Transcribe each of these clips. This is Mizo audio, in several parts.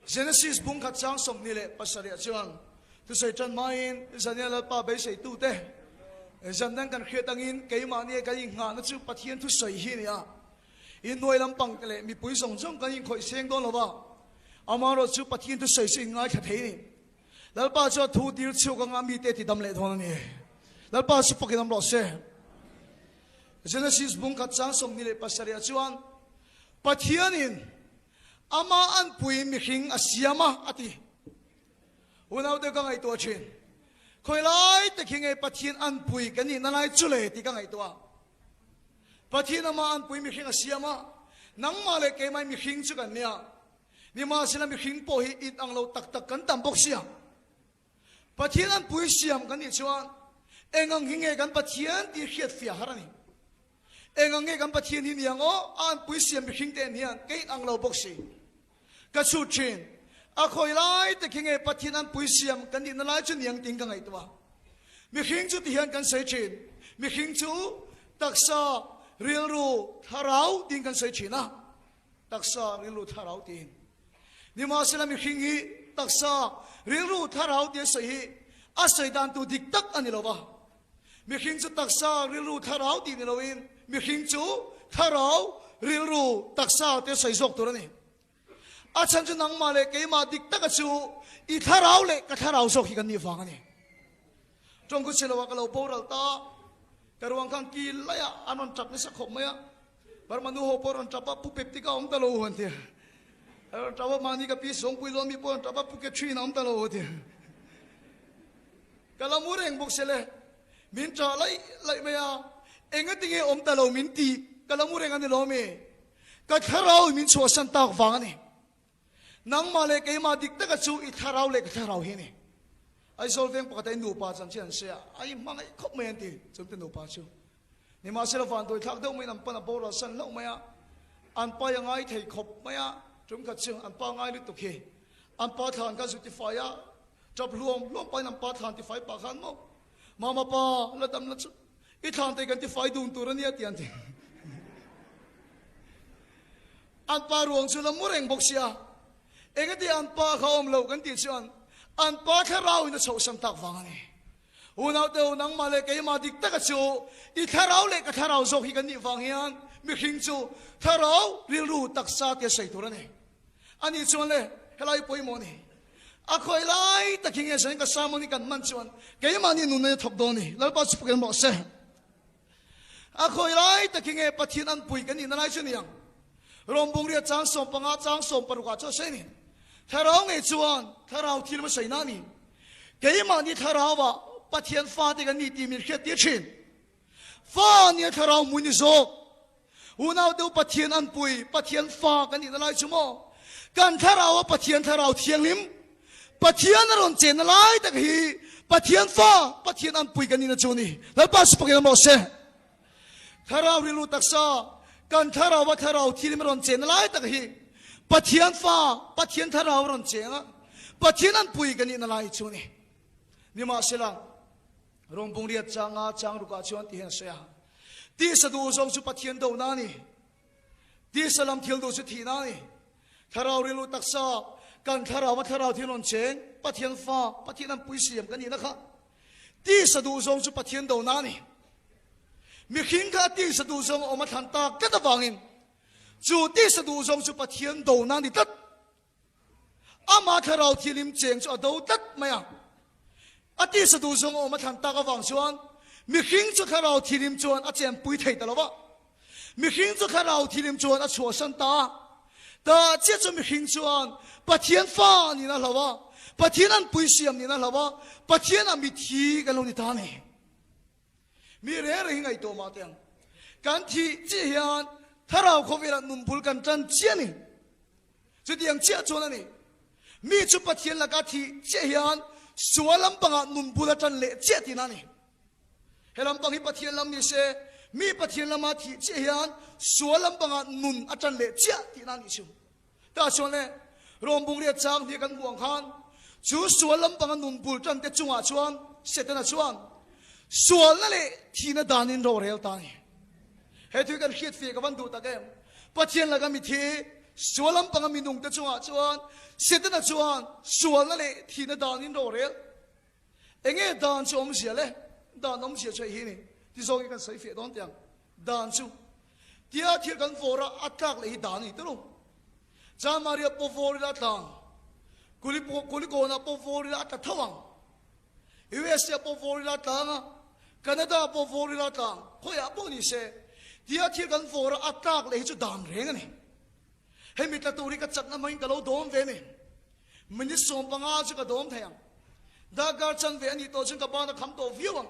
Genesis bung khat chang 27 ah chuan thusawi tan hmain Zania Lalpa beiseitute zan dang kan hriat angin keimahni kan inghahna chu Pathian thusawi hi a ni a. Inhnuai lampang te leh mipui zawng zawng kan inkhawih seng dawn lo va, amaherawh chu Pathian thusawi chu inngaithla thei a ni. Lalpa chuan thu tir chhuak anga mite ti dam leh dawn a ni. Lalpa chu fakin awm rawh se. Genesis bung khat chang 27 ah chuan Pathianin ama anpui mihring a siam a a ti. Unaute ka ngaihtuah thin. Khawi lai te khi nge Pathian anpui kan nihna lai chu le tih ka ngaihtuah. Pathian ama anpui mihring a siam a, nangmah leh keimah mihring chu kan nia. Nimahsela mihring pawh hi in ang lo tak tak kan tam bawk sia. Pathian an pui siam kan nih chuan eng ang hi nge kan Pathian tih hriat fiah har a ni. Eng ang nge kan Pathian hi ni ang aw, a an pui siam mihring te en hian ka in ang lo bawk si. Ka chhut thin. A khawi lai te khi nge Pathian an pui siam kan nihna lai chu niang tiin ka ngaihtuah. Mihring chu ti hian kan sawi thin. Mihring chu taksa, rilru, thlarau tiin kan sawi thin a. Taksa, rilru, thlarau tiin. Nimahsela mihring hi taksa, rilru, thlarau tia sawi hi a sawi dan tur dik tak a ni lo va. Mihring chu taksa, rilru, thlarau tih ni loin mihring chu thlarau, rilru, taksa tia sawi zawk tur a ni. A chhan chu nangmah leh keimah dik taka chu i thlarau leh ka thlarau zawk hi kan nih vang a ni. Tawngku chhe loah ka lo boral ta, ka ruang khan kil laiah an rawn tap nasa khawp mai a. Burma nu ho pawh rawn tap a, Pu Peptika awm ta lo an ti. A rawn tap a, mahni ka pi Sawngpui lawn mi pawh rawn tap a, Pu Catherine a awm ta lo a ti. Ka la mu reng bawk sele, min ṭah laih laih mai a, engati nge awm ta lo min ti, ka la mu reng a ni lo mi? Ka thlarau in min chhuahsan tak vang a ni. Nangmah leh keimah dik taka chu i thlarau leh ka thlarau hi a ni. Aizawl veng pakhat ah i nupa chanchin an sawi a, a inhmangaih khawp mai an ti, chungte nupa chu. Nimahsela vanduai thlak deuh maiin an pan a boral san hlauh mai a, an pa i a ngai thei khawp mai a, tumkhat chu an pa ngai lutuk hi an pa thlan kha zu tifai a, tap hluam hluam pahin an pa thlan tifai pah khan maw Mama pa la dam la chu i thlan te kan tifai dun tur a nia ti an ti. An pa ruang chu la mu reng bawk sia, engati an pa kha awm lo kan tih chuan an pa thlarau in a chhohsan tak vang a ni. Unaute u, nangmah leh keimah dik taka chu i thlarau leh ka thlarau zawk hi kan nih vang hian mihring chu thlarau rilru taksa tia sawi tur a ni. A nih chuan le, helai pawimawh a ni. A khawi lai tak hi nge sawiin ka sermon hi kan hman chuan keimahni nunna hi a thawk dawn a ni. Lalpa chu pakin rawh se. A khawi lai tak hi nge Pathian an pui kan nihna lai chu ni ang? Rom bungria chang 15 chang 16 ah chuan sawi a ni. Thlarau ngei chuan thlarau thil a sawi na a ni. Keimahni thlarauah Pathian fate kan ni tih min hriat tir thin. Fa nia thlarau hmui ni zawk. Unau deuh Pathian an pui, Pathian fa kan nihna lai chu maw? Kan thlarau a Pathian thlarau thianghlim, Pathian a rawn chenna lai tak hi Pathian fa, Pathian an pui kan nihna chu a ni. Lalpa chu pakin awm rawh se. Thlarau rilru taksa, kan thlarau a thlarau thianghlim a rawn chenna lai tak hi Pathian fa, Pathian thlarau a rawn cheng a, Pathian an pui kan nihna lai chu a ni. Nimahsela, Rawng bung riat changa chang rukah chuan ti hian a sawi a, Tisa duh zawng chu Pathian dohna a ni, tisa lam thil duh chu thihna a ni. Thlarau rilru taksa, kan thlarau a thlarau thil rawn cheng, Pathian fa, Pathian an pui siam kan nihna kha. Tisa duh zawng chu Pathian dohna a ni. Mihring kha tisa duh zawng a awm a thlan tak tlat avangin chu tisa duh zawng chu Pathian dohna a ni tlat. Amah thlarau thianghlim cheng chu a do tlat mai a. A tisa duh zawng a awm a thlan tak avang chuan mihring chu thlarau thianghlim chuan a chenpui thei ta lo va. Mihring chu thlarau thianghlim chuan a chhuahsan ta a. Tah chiah chu mihring chuan Pathian fa niin a hlau a, Pathian an pui siam niin a hlau a, Pathian a mithi kan lo ni ta a ni. Mi reng reng hi ngaihtuah mah teh ang. Kan thih chiah hian thlarau khawvelah nun bul kan tan chiah a ni. Chutiang chiah chuan a ni. Mi chu Pathian laka thih chiah hian sual lampangah nun bul a tan leh chiah tihna a ni. He lampang hi Pathian lam ni se, mi Pathian lama thih chiah hian sual lampangah nun a tan leh chiah tihna a nih chu. Tah chuan le, Rom bungriat chang hnih kan hmuh ang khan, chu sual lampanga nun bul tan te chungah chuan Setana chuan sualna leh thihna danin rorel ta a ni. He thu hi kan hriat fih ka van duh tak em? Pathian laka mithi. Sual lampanga minungte chungah chuan Setana chuan sualna leh thihna danin rorel. Enge dan chu awmzia le? Dan awmzia chu hei hi ni. Ti zawngin kan sawi fiah dawn teh ang. Dan chu tia thil kan vawr a, a tlak leh hi dan a ni tawh lo. Chanmari ah pawh vawr ila a tla ang. Kulikawn ah pawh vawr ila a tla tho ang. USA ah pawh vawr ila a tla ang a, Canada ah pawh vawr ila a tla ang. Khawiah pawh ni se, tia thil kan vawr a, a tlak leh hi chu dan reng a ni. Hemi tla tur hi ka chakna hmangin ka lo dawm ve ni. Minute 15 chu ka dawm thei ang. Darkar chanve a nih tawh chuan ka ban a kham tawh viau ang.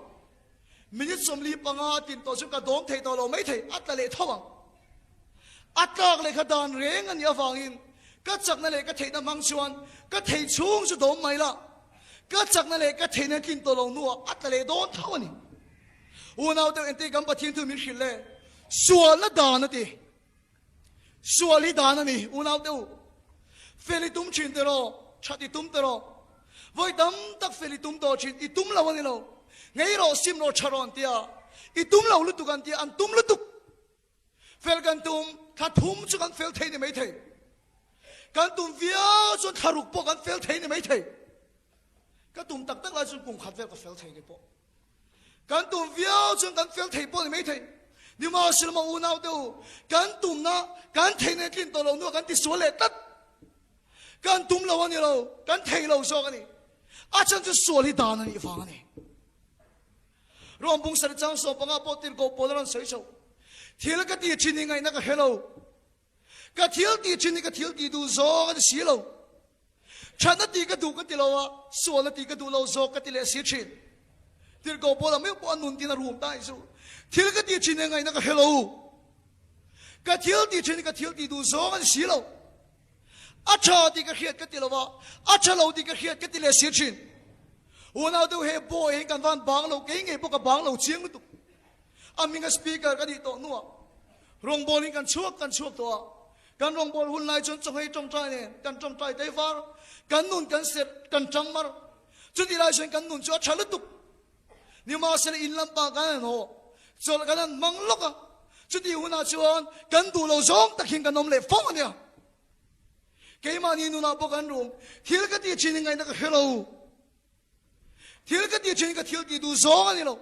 Minute 45 a tin tawh chuan ka dawm thei tawh lo mai thei, a tla leh tho ang. A tlak leh kha dan reng a nih avangin ka chakna leh ka theihna hmang chuan ka theih chhung chu dawm mai la. Ka chakna leh ka theihna tlin tawh lo hnuah a tla leh dawn tho a ni. Unau deuh engtin kan Pathian thu min hrilh le? Sualna dan a ti. Sual hi dan a ni, unau te u. Fel i tum thin tiraw, that i tum tiraw. Vawi tam tak fel i tum tawh thin, i tum lo a ni lo. Ngei rawh, sim rawh, tha rawh an ti a. I tum lo lutuk an ti a, an tum lutuk. Fel kan tum, thla thum chu kan fel thei ni mai thei. Kan tum viau chuan thla ruk pawh kan fel thei ni mai thei. Ka tum tak tak lai chuan kum khat vel ka fel thei ni pawh. Kan tum viau chuan kan fel thei pawh ni mai thei. Nimahsela unau te u, kan tumna kan theihna tlin tawh lo hnuah kan tisual leh tlat. Kan tum lo a ni lo, kan thei lo zawk a ni. A chhan chu sual hi dan a nih vang a ni. Rom bung sarih chang 15 pawh tirhkoh pawl a rawn sawi chho. Thil ka ti thin hi ngaihna ka hre lo. Ka thil tih thin hi ka thil tih duh zawng a ni si lo. Thatna tih ka duh ka ti lo a, sualna tih ka duh lo zawk ka ti leh si thin. Tirhkoh Paula meuh pawh a nun tin a rum ta anih chu. Thil ka tih thin hi ngaihna ka hre lo. Ka thil tih thin hi ka thil tih duh zawng a ni si lo. A tha tih ka hriat ka ti lo a, a tha lo tih ka hriat ka ti leh si thin. Unau deuh he boy hi kan van bang lo, kei ngei pawh ka bang lo chiang lutuk. A hminga speaker ka nih tawh hnuah rawngbawlin kan chhuak kan chhuak tawh a, kan rawngbâwl hun lai chuan chawhmei tawngtai nen kan tawngtai tei var, kan nun kan serh kan tang mar. Chutih lai chuan kan nun chu a tha lutuk. Nimahsela in lampah kan han haw, chawlh kan han hmang lawk a, chutih hunah chuan kan duh lo zawng tak hian kan awm leh fo a nia. Keimahni nunah pawh kan rum, thil ka tih thin hi ngaihna ka hre lo. Thil ka tih thin ka thil tih duh zawng a ni lo.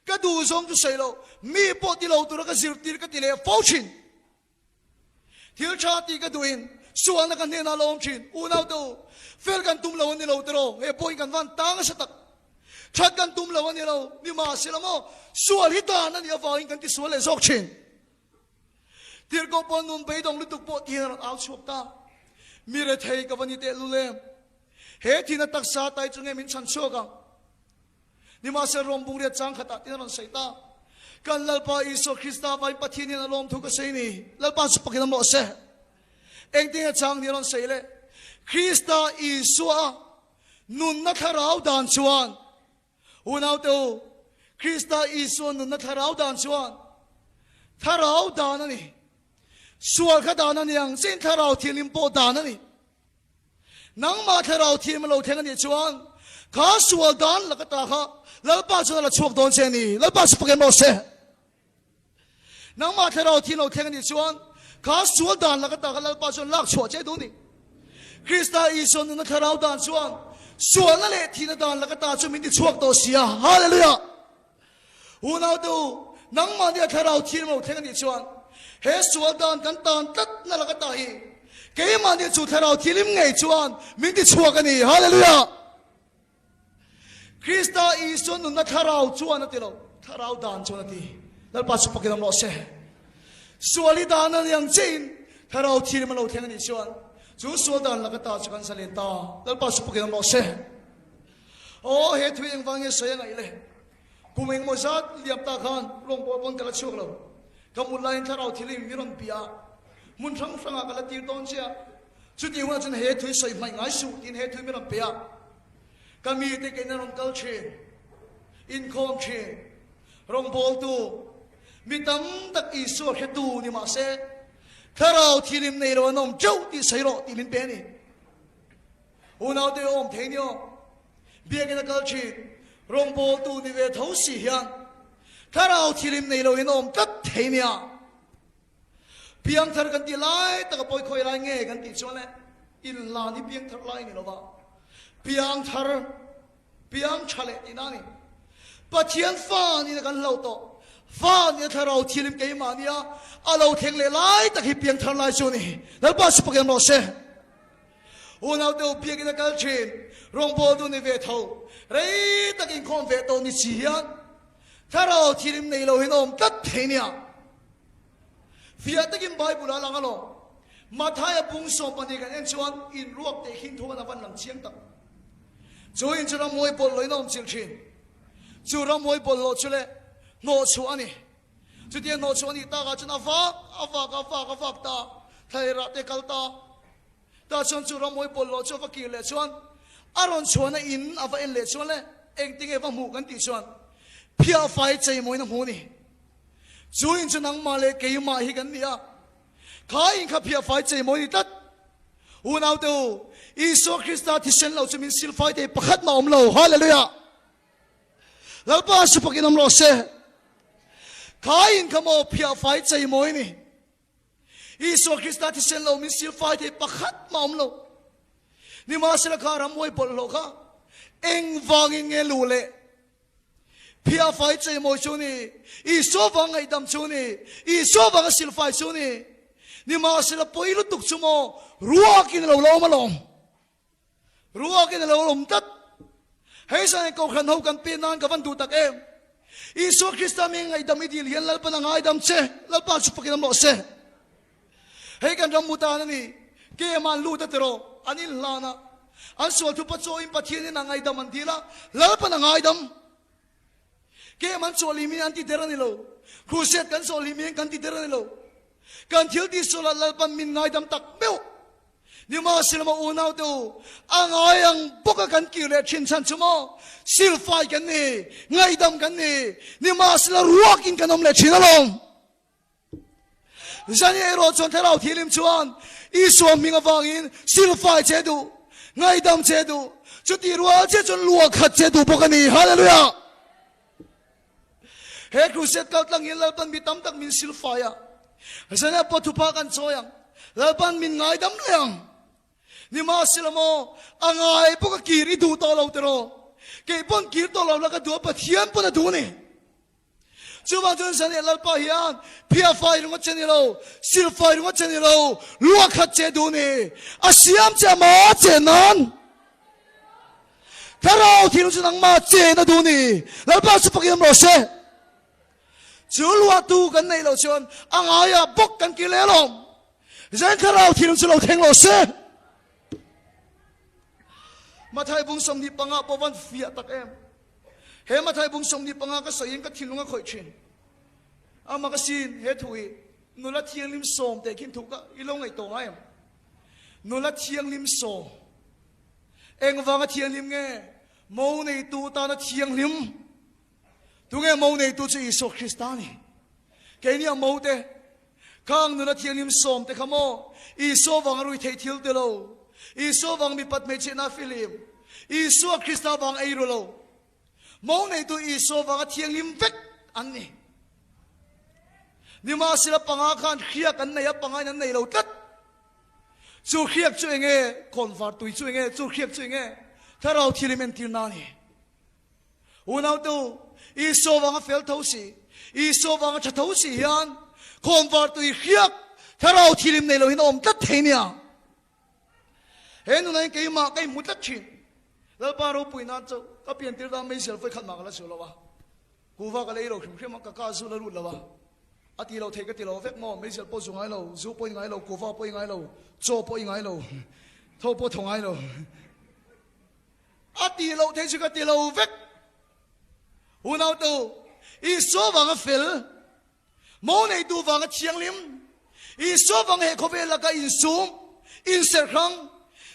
Ka duh zawng chu sawi lo, mi pawh ti lo tura ka zirtir ka ti leh fo thin. Thil tha tih ka duhin sualna ka hnenah la awm thin. Unau te u, fel kan tum lo a ni lo tiraw? He pawhin kan van tang nasa tak. That kan tum lo a ni lo, nimahsela maw, sual hi dan a nih avangin kan tisual leh zawk thin. Tirhkoh pawh nun beidawng lutuk pawh tihian a rawn au chhuak ta. Mi rethei ka va ni tehlul em? He thihna taksa tai chu nge min chhan chhuak ang? Nimahsela Rom bungriat chang khatah tin a rawn sawi ta. Kan Lalpa Isua Krista vain Pathian hian a lawm thu ka sawi ni. Lalpa chu pakin awm rawh se. Engtin nge chang ni a rawn sawi le? Krista Isua nunna thlarau dan chuan Unaute u, Krista Isua nunna thlarau dan chuan thlarau dan a ni. Sual kha dan a ni ang chiin thlarau thianghlim pawh dan a ni. Nangmah thlarau thiam a lo thleng a nih chuan kha sual dan laka ta kha Lalpa chuan a la chhuak dawn che a ni. Lalpa chu pakin rawh se. Nangmah thlarau thiam lo thleng a nih chuan kha sual dan laka ta kha Lalpa chuan lak chhuah che duh a ni. Krista Isua nunna thlarau dan chuan sualna leh thihna dan laka ta chu min ti chhuak tawh si a. Hallelujah! Unaute u, nangmah nia thlarau thiam lo thleng a nih chuan he sual dan kan tan tlat na laka ta hi keimah nia chu thlarau thilim ngei chuan min ti chhuak a ni. Hallelujah! Krista Isua nunna thlarau chuan a ti lo, thlarau dan chuan a ti. Lalpa chu pakin awm rawh se. Sual hi dan a ni ang chiahin thlarau thilim a lo thleng a nih chuan chu sual dan laka ta chu kan zalen ta. Lalpa chu pakin awm rawh se. Aw he thui engvang nge sawi a ngaih le? Kum engmaw zat liam ta khan rawngbâwl pawn ka la chhuak lo. Ka mut laiin thlarau thilim mi rawn bia a, hmun hrang hrangah ka la tir dawn che a. Chutih hunah chuan he thui sawi hmaih ngai suh tiin he thui mi rawn pe a. Ka mite kein a rawn kal thin, inkhawm thin, rawngbâwltu, mi tam tak Isua hretu ni mah se, thlarau thilim nei lo an awm teuh tih sawi rawh tih min pe a ni. Unaute awm thei ni aw. Biakin a kal thin. Rawngbawltu ni ve tho si hian thlarau thilim nei loin awm tlat thei nia. Piangthar kan tih lai taka pawi khawi lai nge kan tih chuan le inhlan hi piangthar lai ni lova piangthar piang tha leh tihna a ni. Pathian fa nihna kan hlo tawh. Fa nihna thlarau thilim keimah nia a lo thleng leh lai tak hi piangthar lai chu a ni. Lalpa chu pakem rawh se. Unau te u biakin a kal thin, rawngbawl tu ni ve tho, rei tak inkhawm ve tawh ni si hian thlarau thilim nei lo hian a awm tlat thei nia. Fiah takin Bible ah a lang alawm. Mathaia bung 12 kan en chuan inruak teh khin thu an a van lang chiang tak. Chu in chu ramhuai bawlhhlawhin a awm chilh thin. Chu ramhuai bawlhhlawh chu leh hnawhchhuah a ni. Chutia hnawhchhuah a nih takah chuan a vak a vak a vak a vak ta, thlairah te kal ta. Tah chuan chu ramhuai bawlhhlawh chu a va kir leh chuan a rawn chhuahna in a va en leh chuan le engtinge va hmuh kan tih chuan phiah fai cheimawiin a hmu a ni. Chu in chu nangmah leh keimah hi kan ni a, kha in kha phiah fai cheimawi ni tlat. Unaute u, Isua Krista thisen lo chu min sil fai thei pakhat mah awm lo. Hallelujah! Lalpa supakin awm rawh se. Kha in kha maw phiah fai cheimawi ni. Isua Krista thisen lo min sil fai thei pakhat mah awm lo. Nimahsela kha ramhuai bawlhhlawh kha engvangin nge luh leh Phiah fai cheimawi chu ni, Isua vang ngaihdam chu ni, Isua vanga silfai chu ni. Nimahsela pawi lutuk chu maw ruakin a lo la awm alawm. Ruakin a lo awm tlat. Hei zan kohhran ho kan pin nan ka van duh tak em. Isua Krista mi ngaihdam i dil hian Lalpan a ngaidam che, Lalpa chu fakin awm rawh se. Hei kan ram mu tan a ni. Kema an lut a tiraw, an inhlan a. An sual thupa chawiin Pathianin a ngaidam an dil a, Lalpan a ngaidam. Kem an chawhlimin an ti der a ni lo. Crusade kan chawhlimin kan ti der a ni lo. Kan thil tih sualah Lalpan min ngaidam tak meuh. Nimahsela unau te u, a ngai ang bawka kan kir leh thin chhan chu maw? Silfai kan ni, ngaidam kan ni, nimahsela ruakin kan awm leh thin alawm. Zani erawh chuan Thlarau Thianghlim chuan Isua hming avangin silfai che duh, ngaihdam che duh, chutih rual che chuan luah khat che duh bawk a ni. Hallelujah! He crusade kal tlang hian Lalpan mi tam tak min silfai a, Zania pawh thupa kan chawi ang, Lalpan min ngaidam leh ang. Nimahsela maw, a ngai bawk a kir i duh tawh lo tiraw? Kei pawn kir tawh lo la ka duh a, Pathian pawn a duh a ni. Chuvang chuan Zaniah Lalpa hian phiah fai ringawt che ni lo, sil fai ringawt che ni lo, luah khat che duh ni. A siam che ama che nan. Thlarau thil chu nangmah che na duh ni. Lalpa chu pakin awm rawh se. Chu luahtu kan neih loh chuan a ngaiah bawk kan kir leh alawm. Zen thlarau thil chu lo thleng lo se. Mathai bung 25 pawh van fiah tak em. He Mathai bung 25 ka sawiin ka thinlung a khawih thin. Ama ka sin he thu hi nula thianghlim sawm teh khin thu ka i lo ngaih tawh ngai em? Nula thianghlim sawm. Engvanga thianghlim nge? Mo neitu tana thianghlim. Tunge mo neitu chu Isua Krista a ni. Keini a mo te khang nula thianghlim sawm te kha maw Isua vang a rui theih thil te lo, Isua vang mipat hmeichhiahna fihlim, Isua Krista vang ei ru lo, mo neitu Isua vanga thianghlim vek an ni. Nimahsela panga khan hriak an nei a, panga in an nei lo tlat. Chu hriak chu enge? Khawnvar tui chu enge? Chu hriak chu enge? Thlarau thilim entirna a ni. Unaute u, Isua vanga fel tho si, Isua vanga tha tho si hian khawmvar tui hriak thlarau thilim nei lo hian a awm tlat thei nia. He nuna hian keimah ka inhmu tlat thin. Lalpa ropui nan chu ka piantir dan meizial vawi khat mah ka la chu lo a. Kuva ka lei lo hrim hrim a, ka ka zu la lut lo a. A ti lo thei ka ti lo vek maw, meizial pawh zu ngai lo, zu pawh i ngai lo, kuva pawh i ngai lo, chaw pawh i ngai lo, tho pawh tho ngai lo. A tih loh thei chu ka ti lo vek. Unau tu, Isua vanga fel, mo neitu vanga thianghlim, Isua vanga he khawvel laka insum, inserhrang,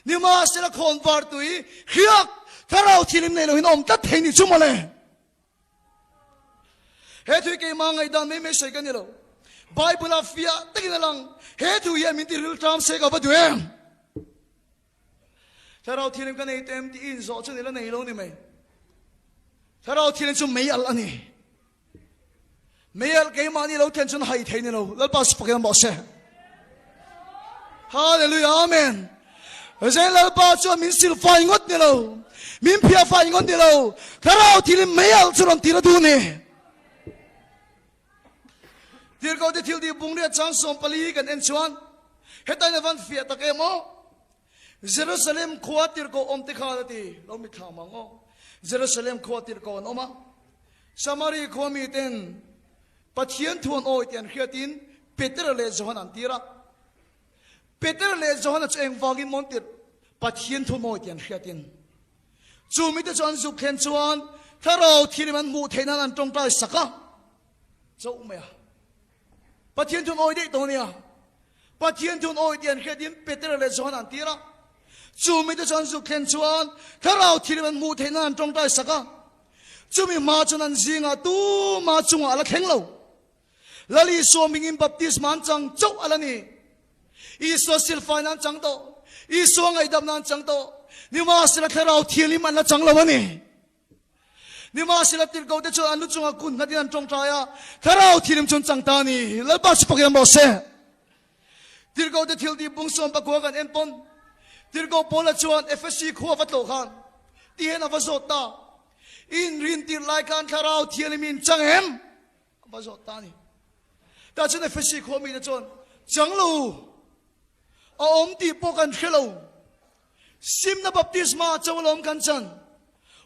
nimahsela khawnvar tui, hriak, thlarau thilim nei lohin awm tlat thei ni chu mawle. He thu hi keimah ngaihdan mai mai sawi ka ni lo. Bible-ah fiah takin a lang, he thu hian min ti rilṭam se ka va duh em? Thlarau Thianghlim ka nei tem tih i inzawh chu ni la nei lo ni mai. Thlarau Thianghlim chu mei alh a ni. Mei alh keimahni lo thlen chuan hai thei ni lo. Lalpa chu fakin awm rawh se. Hallelujah Amen. Zain Lalpa chuan min silfai ngawt ni lo, min phiahfai ngawt ni lo, Thlarau thilin mei alh chu rawn tir a duh ni. Tirhkohte thil tih bungriat chang 14 kan en chuan hetain a van fiah tak em aw. Jerusalem khua tirhkoh awm te khan a ti, lo mitthla mang aw. Jerusalem khua tirhkoh an awm a, Samari khua miten Pathian thu an awi tih an hriatin Petera leh Johana an tir a. Petera leh Johana chu engvangin maw an tirh? Pathian thu an awi tih an hriatin. Chu mite chu an zuk thlen chuan Thlarau thirim an hmuh theih nan an tawngtai sak a. Chauh mai a. Pathian thu an awi daih tawh a nia. Pathian thu an awi tih an hriatin Petera leh Johana an tir a. Chu mite chu an zuk thlen chuan Thlarau thirim an hmuh theih nan an tawngtai sak a. Chumi hma chuan an zingah tuma chungah a la thleng lo. Lal Isua mingin baptisma an chang chauh a la ni. Isua silfaina an chang tawh. Isua ngaihdamna an chang tawh. Nimahsela Thlarau Thianghlim an la chang lo a ni. Nimahsela tirhkohte chuan an lu chungah kun nghatin an tawngtai a, Thlarau Thianghlim chu an chang ta a ni. Lalpa chu pakin an rawh se. Tirhkohte thil tih bung 19 kan en pawn Tirhkoh Paula chuan Efesi khua va tlawh khan ti hian a va zawt ta, I inrin tirh lai khan Thlarau Thianghlim i inchang em? A va zawt ta a ni. Tah chuan Efesi khua mite chuan, Chang lo, a awm tih pawh kan hre lo. Simna baptisma cho alawm kan chan.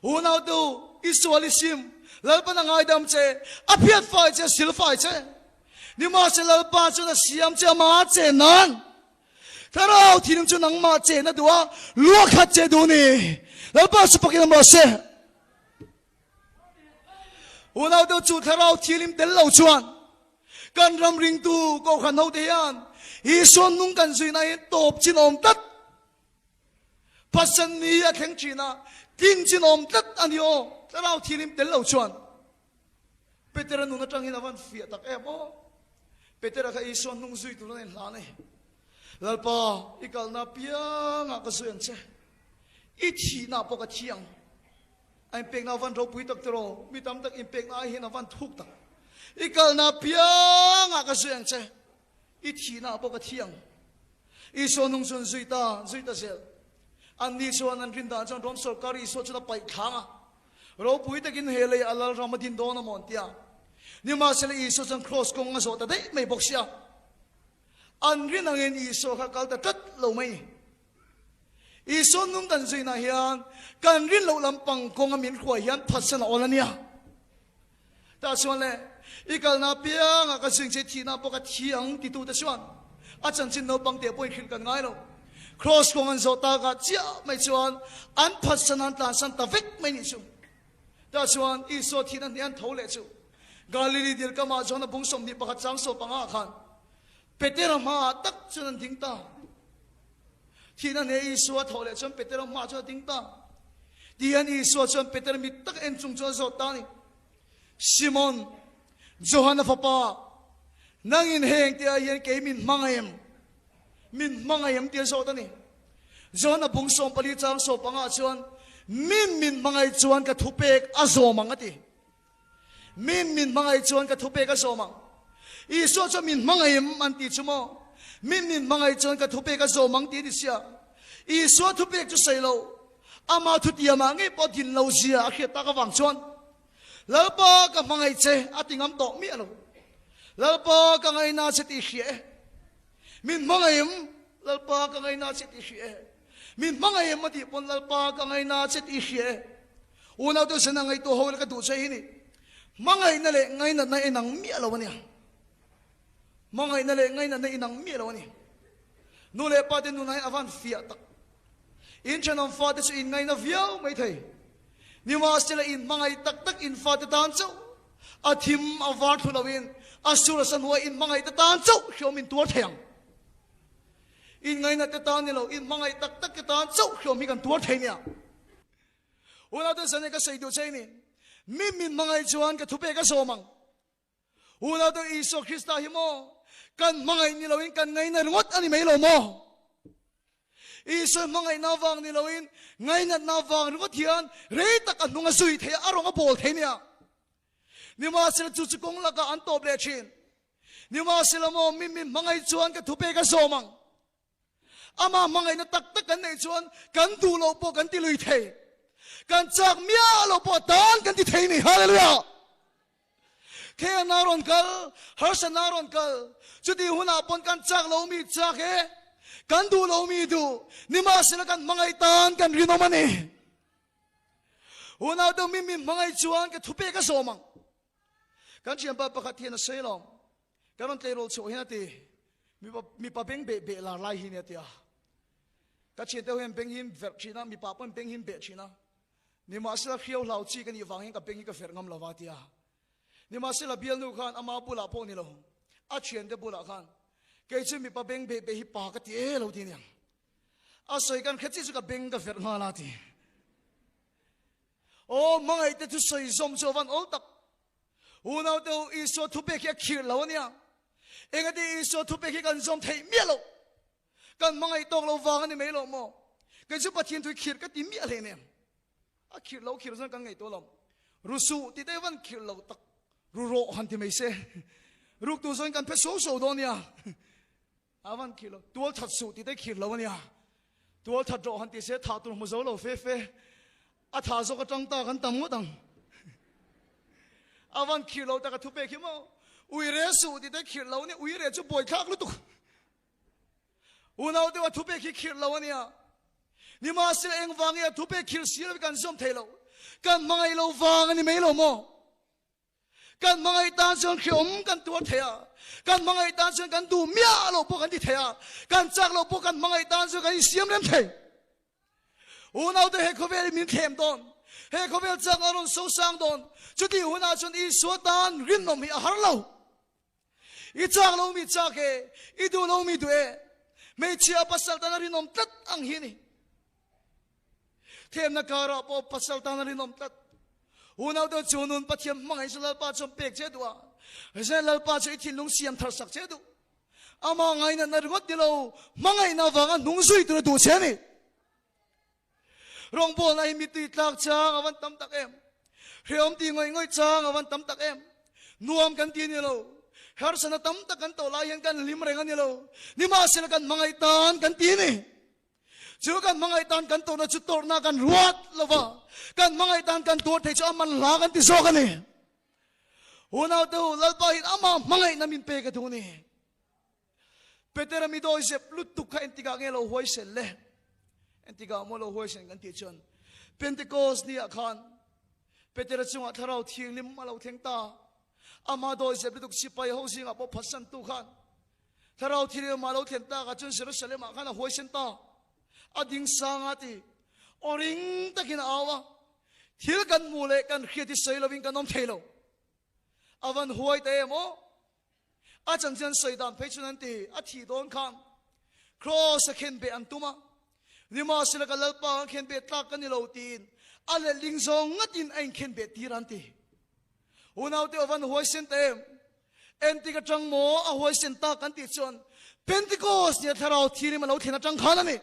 Unautu, i sual i sim, Lalpan a ngaidam che, a phiat fai che, a sil fai che. Nimahse Lalpa chuan a siam che ama che nan. Thlarau thinlung chu nangmah che na duh a, lua khat che duh ni. Lalpa chu pakin awm rawh se. Unautu chu thlarau thianghlim tel lo chuan kan ram ringtu kohhran hote hian Isua nung kan zuina hi tawp chin awm tlat. Pasal ni a thleng thin a, tlin chin awm tlat a ni aw, thlarau thianghlim tel lo chuan. Petera nun atangin a van fiah tak em aw. Petera kha Isua hnung zui tur a inhlan e. Lalpa, i kalna apiangah ka zui ang che. I thihna pawh ka thi ang. A inpekna a van ropui tak tiraw, mi tam tak inpekna ai hian a van thuk tak. I kalna apiangah ka zui ang che. I thihna pawh ka thi ang. Isua nung chuan zui ta, zui ta zel. Anni chuan an rin dan chuan Rom sorkar Isua chuan a paih thlang a. Ropui takin he lei a lalram a din dawn a maw an ti a. Nimahsela Isua chuan kraws kawng a zawh ta daih mai bawk sia. An rin angin Isua kha kal ta tlat lo mai. Isua nung kan zuinah hian kan rin loh lampang kawnga min hruai hian phatsan a awl a nia. Tah chuan le, i kalna apiangah ka zing che thihna pawh ka thi ang titute chuan a chanchin naupang teh pawhin hrilh kan ngai lo. Kraws kawng an zawh takah chiah mai chuan an phatsan an tlansan ta vek mai nih chu. Tah chuan Isua thihna hnih an tho leh chu Galili dil kamah chuan a bung 21 chang 15 khan Petera hmaah tak chuan an ding ta. Thihna hne Isua thawh leh chuan Petera hmaah chuan a ding ta. Tihian Isua chuan Petera mit tak en chung chuan a zawt ta a ni, Simon, Johana fapa, nangin heng te ah hian kei min hmangaih em? Min hmangaih em? Ti a zawt a ni. Johana bung 14 chang 15 chuan, Min min hmangaih chuan ka thupek a zawm ang a ti. Min min hmangaih chuan ka thupek a zawm ang. Isua chuan min hmangaih em an ti chu maw? Min min hmangaih chuan ka thupek a zawm ang ti a ni sia. Isua thupek chu sawi lo, ama thutiamah ngei pawh din lo zia a hriat tak avang chuan Lalpa ka hmangaih che a ti ngam tawh miah lo. Lalpa ka ngaina che tih hria e. Min hmangaih em? Lalpa ka ngaina che tih hria e. Min hmangaih em a tih pawn Lalpa ka ngaina che tih hria e. Unaute zena ngaihtuah ho ila ka duh che hi ni. Hmangaihna leh ngainatna inang miah lo a nia. Hmangaihna leh ngainatna inang miah lo a ni. Nu leh pa te nunah hian a van fiah tak. In thenawm fate chu in ngaina viau mai thei. Nimahsela in hmangaih tak tak in fate tan chauh a thim a var thlu loin a sur a sa hnuai in hmangaih te tan chauh hriawm in tuar thei ang. In ngainat te tan ni lo, in hmangaih tak tak te tan chauh hriawm hi kan tuar thei nia. Unaute zane ka sawi duh che ni, mi min hmangaih chuan ka thupek a zawm ang. Unaute Isua Krista hi maw kan hmangaih ni loin kan ngaina ringawt a ni mai lo maw? Isua hmangaihna avang ni loin ngainatna avang ringawt hian rei tak a hnung a zui thei a, a rawng a bawl thei nia. Nimahsela chu chu kawng lakah an tawp leh thin. Nimahsela maw mi min hmangaih chuan ka thupek a zawm ang. Amah hmangaihna tak tak kan neih chuan kan duh loh pawh kan ti lui thei. Kan chak miah loh pawh tan kan ti thei ni. Hallelujah! Khenna rawn kal, harsatna rawn kal, chutih hunah pawn kan chak lo mi chak e, kan duh lo mi duh, nimahsela kan hmangaih tan kan rinawm a ni. Unau deuh mi min hmangaih chuan ka thupek a zawm ang. Kan thianpa pakhat hian a sawi lo, kan rawn tleirawl chhuah hian a ti, mipa beng beh beh lar lai hi nia ti a. Ka thiante ho hian beng hi verh thin a, mipa pawhin beng hi beh thin a. Nimahsela hriau hlau chi ka nih vang hian ka beng hi ka verh ngam lo va tia. Nimahsela bialnu khan ama bulah pawh ni lo, a thiante bulah khan kei chu mipa beng beh beh hi pa ka ti e lo ti aniang. A sawi kan hre chi chu ka beng ka verh nghal a ti. Aw hmangaihte thu sawi zawm chu a van awl tak. Unaute u Isua thupek hi a khirh lo ania. Engati Isua thupek hi kan zawm theih miah loh. Kan hmangaih tawk lo vang a ni mai lo maw? Kei chu Pathian thui khirh ka ti miah hle nen. A khirh lo khirh chuan kan ngaihtuah lo. Ru suh ti te van khirh lo tak ru rawh han ti mai se. Ruk tur chuan kan phe so so dawn nia. A van khirh lo. Tual that suh ti te khirh lo a nia. Tual that rawh han ti se thah tur hmu zo lo fe fe. A tha zawk atang ta kan tam ngawt ang. A van khirh lo tak a thu pek hi maw? Uire suh ti te khirh lo nia. Uire chu buaithlak lutuk. Unau deuh a thupek hi khirh lo a nia. Nimahsela engvang nge a thupek khirh si lo hi kan zawm thei lo. Kan hmangaih lo vang a ni mai lo maw? Kan hmangaih tan chuan hreawm kan tuar thei a, kan hmangaih tan chuan kan duh miah lo pawh kan ti thei a, kan chak lo pawh kan hmangaih tan chuan kan insiam rem thei. Unau te he khawvel hi min thlem dawn, he khawvel chak a rawn sosang dawn, chutih hunah chuan Isua tan rinawm hi a har lo. I chak lo mi chak e, i duh lo mi duh e. Hmeichhia pasal tan a rinawm tlat ang hi ni. Themna karah pawh pasal tan a rinawm tlat. Unau te chu nun Pathian hmangaih chu Lalpa chuan pek che duh a. Zen Lalpa chu i thinlung siam thar sak che duh. Ama ngainatna ringawt ni lo, hmangaihna avanga hnung zui tur a duh che a ni. Rawngbawlna hi mittui tlak chang a van tam tak em. Hreawm ti ngawih ngawih chang a van tam tak em. Nuam kan ti a ni lo. Harsana tam tak kan tawh lai hian kan hlim reng a ni lo. Nimahsela kan hmangaih tan kan ti a ni. Chu kan hmangaih tan kan tawrhna chu tawrhna kan ruat lo va, kan hmangaih tan kan tuar thei chu a man hla kan ti zawk a ni. Unaute u, Lalpa hian amah hmangaihna min pek a duh a ni. Petera mi dawi zep lutuk kha entikah nge lo huaisen le? Entikah maw lo huaisen kan tih chuan Pentecost ni ah khan Petera chungah thlarau thianghlim a lo thleng ta. Ama dawi zep lutuk sipai ho zingah pawh phatsantu khan thlarau thianghlim a lo thlen takah chuan Jerusalem ah khan a huaisen ta. A ding sang a ti. Aw ring takin a au a. Thil kan hmuh leh kan hriat hi sawi lovin kan awm thei lo. A van huai ta em aw? A chanchin sawi dan phei chuan an ti, a thih dawn khan Kraws a khen beh an tum a, nimahsela ka Lalpa an khen beh tlak ka ni lo tiin a letling zawng ngatin a inkhen beh tir an ti. Unaute aw van huaisen ta em? Entik atang maw a huaisen tak an tih chuan Pentecost nia thlarau thirim a lo thlen atang khan a ni.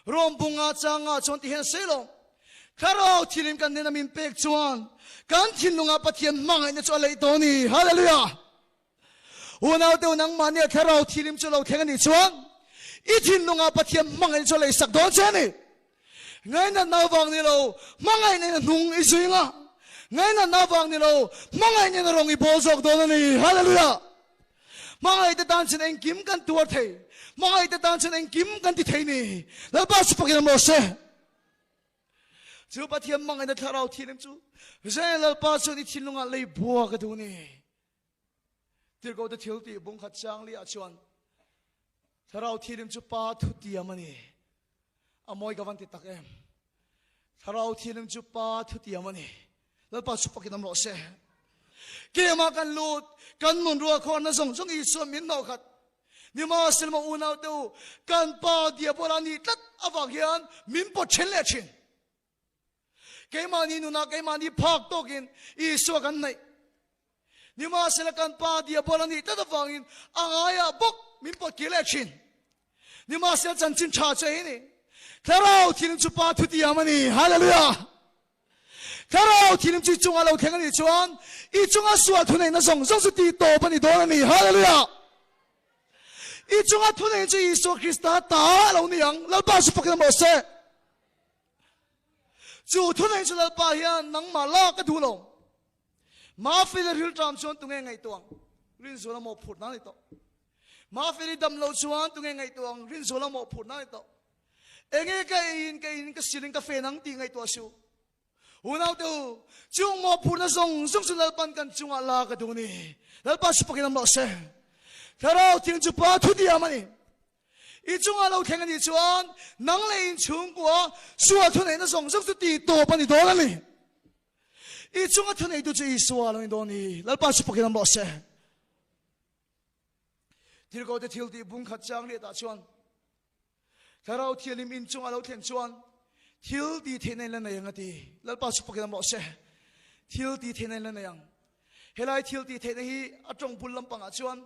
Rom bunga changa chuan ti hian sawi lo. Thlarau thilin kan hnena min pek chuan kan thinlungah Pathian hmangaihna chu a leih tawh a ni. Hallelujah! Unaute u nangmahnia thlarau thilim chu lo thleng a nih chuan i thinlungah Pathian hmangaihna chu a leih sak dawn che a ni. Ngainatna avang ni lo, hmangaihna in a hnung i zui nga. Ngainatna avang ni lo, hmangaihna in a rawng i bawl zawk dawn a ni. Hallelujah! Hmangaihte tan chuan engkim kan tuar thei. Hmangaihte tan chuan engkim kan ti thei ni. Lalpa chu fakin awm rawh se. Chu Pathian hmangaihna thlarau thianghlim chu Zen Lalpa chuan i thinlungah lei bua ka duh ni. Tirhkohte thil tih bungkhat chang liah chuan thlarau thianghlim chu Pa thutiam a ni. A mawi ka van ti tak em. Thlarau thianghlim chu Pa thutiam a ni. Lalpa chu fakin awm rawh se. Keimah kan lut, kan nun ruah khawrna zawng zawng Isua min hnawh khat. Nimahsela maw unau te u, kan Pa Diabola nih tlat avang hian min pawt then leh thin. Keimahni nunah keimahni phak tawkin Isua kan hnaih. Nimahsela kan Pa Diabol a nih tlat avangin a ngaiah bawk min pawt kir leh thin. Nimahsela chanchin tha che hi ni. Thlarau thilim chu Pa thutiam a ni. Hallelujah! Thlarau thilim chu i chunga lo thleng a nih chuan i chunga sual thuneihna zawng zawng chu tih tawp a ni dawn a ni. Hallelujah! I chunga thunei chu Isua Krista ta a lo ni ang. Lalpa chu fakin awm rawh se. Chu thunei chu Lalpa hian nangmah lak a duh lo. Mafeli rilṭam chuan tunge ngaihtuah ang? Rinzuala mawhphurhna a ni tawh. Mafeli dam lo chuan tunge ngaihtuah ang? Rinzuala mawhphurhna a ni tawh. Enge ka eiin ka in ka silin ka fen ang tih ngaihtuah suh. Unaute u, chung mawhphurhna zawng zawng chu Lalpan kan chungah la ka duh a ni. Lalpa chu pakin awm rawh se. Thlarau Thiang chu Pa thutiam a ni. I chungah lo thleng a nih chuan nang leh inchhungkua sual thuneihna zawng zawng chu tih tawp a ni dawn a ni. I chunga thuneitu chu Isua lo ni dawn ni. Lalpa chu pakin awm rawh se. Thilkote thil tih bung khat chang riatah chuan Thlarau Thianghlim in chunga lo thlen chuan thil ti theihna in la nei ang a ti. Lalpa chu pakin awm rawh se. Thil ti theihna in la nei ang. Helai thil ti theihna hi a tawng bul lampangah chuan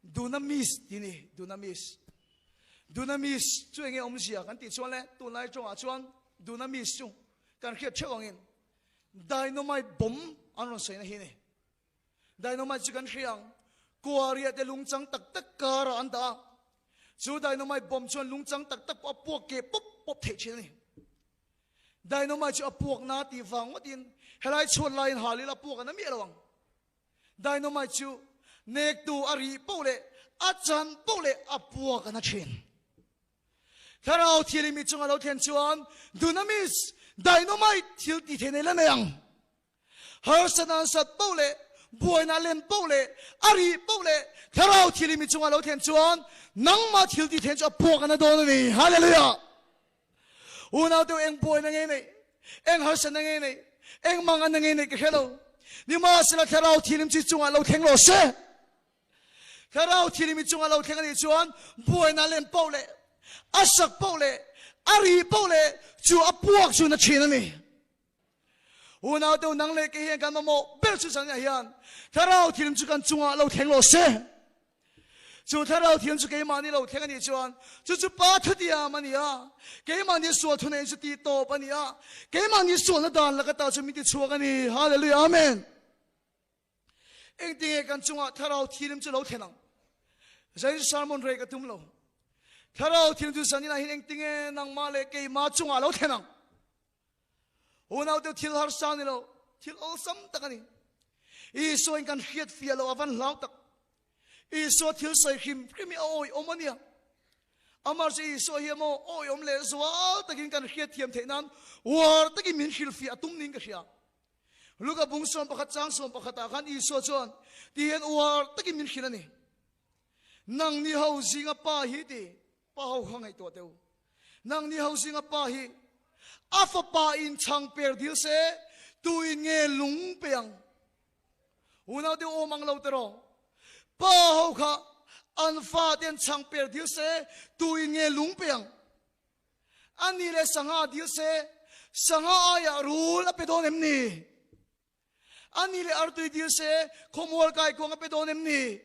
dunamis ti ni, dunamis. Dunamis chu enge awmzia kan tih chuan le tunlai tawngah chuan dunamis chu kan hriat theuh angin dynamite bomb an rawn sawi na hi ni. Dynamite chu kan hria ang. Kuaria te lungchang tak tak karah an dah a. Chu dynamite bomb chuan lungchang tak tak pawh a puak keh pawp pawp theih thin a ni. Dynamite chu a puak na tih vang ngawtin helai chhuat laiin hal ila puak an na miah lo ang. Dynamite chu nektu a rih poh leh a chan poh leh a puak a na thin. Thlarau thil i mi chunga lo thlen chuan dunamis, dynamite, thil ti thei nei la nei ang. Harsat an sat poh leh buaina lem poh leh a rih poh leh thlarau thil i mi chunga lo thlen chuan nangmah thil ti thlen chu a puak a na dawn a ni. Hallelujah! Unau deuh eng buaina nge nei, eng harsatna nge nei, eng manganna nge nei ka hre lo. Nimahsela thlarau thilim chi chungah lo thleng rawh se. Thlarau thilim i chunga lo thleng a nih chuan buaina lem poh leh a sak poh leh a ri poh leh chu a puak chu na thin a ni. Unau deuh nang leh kei hian kan mamawh ber chu zan ah hian Thlarau thilim chu kan chungah lo thleng rawh se. Chu Thlarau thilim chu keimahni lo thleng a nih chuan chu chu Pa thutiam a ni a, keimahni sual thunei chu tih tawp a ni a, keimahni sualna dan laka ta chu min ti chhuak a ni. Hallelujah Amen. Engtinge kan chungah Thlarau Thilim chu lo thlen ang? Zain sermon rei ka tum lo. Thlarau Thilim chu zanin ah hian engtinge nangmah leh keimah chungah lo thlen ang? Unaute thil harsa ni lo, thil awlsam tak a ni. Isua in kan hriat fiah lo a van hlau tak. Isua thil sawi hrim hrim hi a awi awm a nia. Amar chu Isua hi emaw awi awm leh zual takin kan hriat thiam theih nan uar takin min hrilh fiah a tum niin ka hria. Luka bung 11 chang 11 ah khan Isua chuan ti hian uar takin min hrilh a ni. Nang ni ho zinga pa hi ti Pa ho kha ngaihtuah teh u. Nangni ho zinga pa hi a fapa in chhang per dil se, tu in nge lung pe ang? Unau te awm ang lo tiraw? Pa ho kha an fa te an chhang per dil se, tu in nge lung pe ang? Ani leh sangha dil se, sangha aiah rul a pe dawn em ni? Ani leh artui dil se, khawmual kaikuang a pe dawn em ni?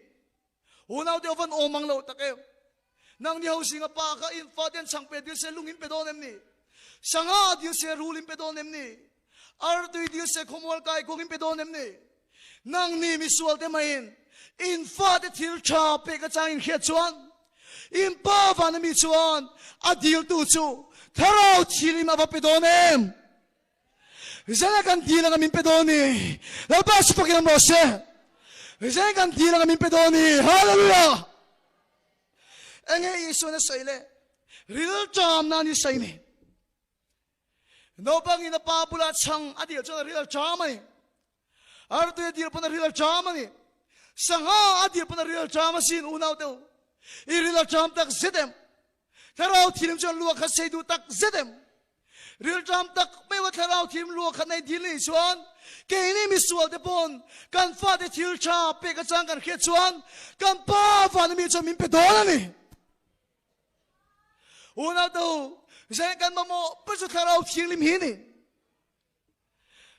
Unau te avan awm ang lo tak em? Nang ni ho singa pa kha in fa ten chhang pe dil se lung in pe dawn em ni? Sangha dil se rul in pe dawn em ni? Artui dil se khawmual kaikuang in pe dawn em ni? Nang ni misual te maiin in fa te thil tha pek atang in hriat chuan in pa van ami chuan a dil tu chu thlarau thilim ava pe dawn em? Zena kan dil anga min pe dawn ni. Lalpa chu fakin awm rawh se. Zena kan dil anga min pe dawn ni. Hallelujah! Enge Isuan a sawi le? Rilṭam na ni sawi ni. Naupangin a pa bula chhang a dil chuan a ril a ṭam a ni. Artui a dil pawn a ril a ṭam a ni. Sangha a dil pawn a ril a ṭam asin unau te u. I ril a ṭam tak zet em? Thlarau thilim chuan lua kha sei duh tak zet em? Rilṭam tak meuh a thlarau thilim lua khat nei dil nih chuan keini misual te pawn kan fate thil ṭha pek atang kan hriat chuan kan pa vana mi chuan min pe dawn a ni. Unau te u, zai kan mamawh ber chu thlarau thianghlim hi a ni.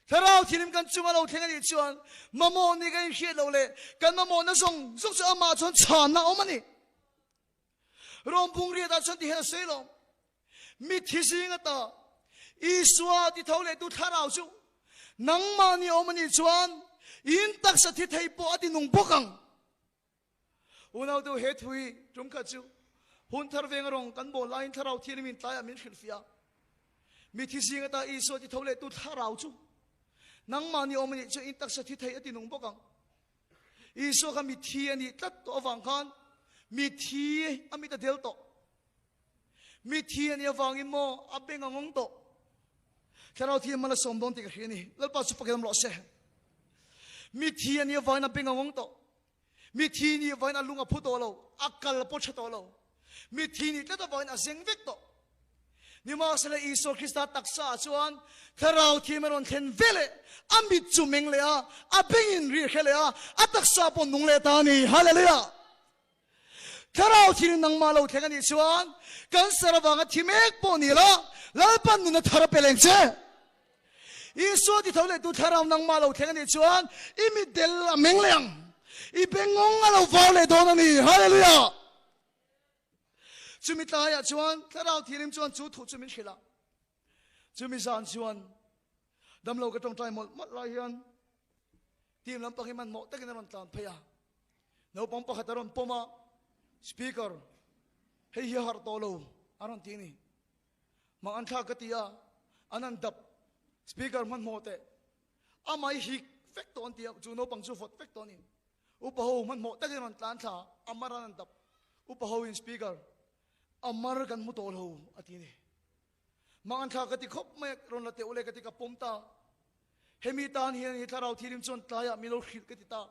Thlarau thilim kan chunga lo thleng a nih chuan mamawh ni kan inhriat loh leh kan mamawhna zawng zawng chu amah chuan chhanna a awm a ni. Rom bungriatah chuan ti hian a sawi lo. Mithi zing ata Isua ti tho leh tu thlarau chu nangmah ni awm a nih chuan in taksa thi thei pawh a ti nung bawk ang. Unau te he thu hi tum khat chu hun thar veng rawng kan bawl laiin thlarau thianghlim in tlaiah min hrilhfiah a. Mithi zing ata Isua ti tho leh tu thlarau chu nangmah ni awm a nih chuan in taksa thi thei a ti nung bawk ang. Isua kha mithi a nih tlat tawh avang khan mithi a mit a del tawh. Mithi a nih avangin maw a beng a ngawng tawh. Thlarau thi mal a sawm dawn tih ka hria a ni. Lalpa chu fakin awm rawh se. Mithi a nih avangin a beng a ngawng tawh. Mithi nih avangin a lung a phu tawh lo, a kal pawh tha tawh lo. Mithi nih tlat avangin a zeng vek tawh. Nimahsela Isua Krista taksa ah chuan Thlarau thiam a rawn thlen ve leh, a mit chu meng leh a, a bengin ri a hre leh a, a taksa pawh nung leh ta a ni. Hallelujah! Thlarau thil nangmah lo thleng a nih chuan cancer avanga thi mek pawh ni la, Lalpan nun a thar a pe leng che. Isua ti tho leh tu thlarau nangmah lo thleng a nih chuan i mitdel a meng leh ang, i bengawng a lo var leh dawn a ni. Hallelujah! Chumi tlaiah chuan thlarau thianghlim chuan chu thu chu min hrilh a. Chumi zan chuan damlo ka tawngtai mawlh mawlh lai hian team lampang hi hmanhmawh takin a rawn tlan phei a. Naupang pakhat a rawn pawm a, Speaker, hei hi a harh tawh lo a rawn ti a ni. Mang an thlak ka ti a, an han dap Speaker hmanhmawh teh. Amah hi hik vek tawh an ti a, chu naupang chu vawt vek tawh a ni. Upa ho hmanhmawh takin rawn tlan thla a, Amar an han dap. Upa ho in Speaker, Amar kan hmu tawh lo a ti a ni. Mang an thlak ka ti khawp mai a, rawn la teh ule ka ti ka pawm ta. Hemi tan hian hi thlarau thirim chuan tlaiah min lo hrilh ka ti ta.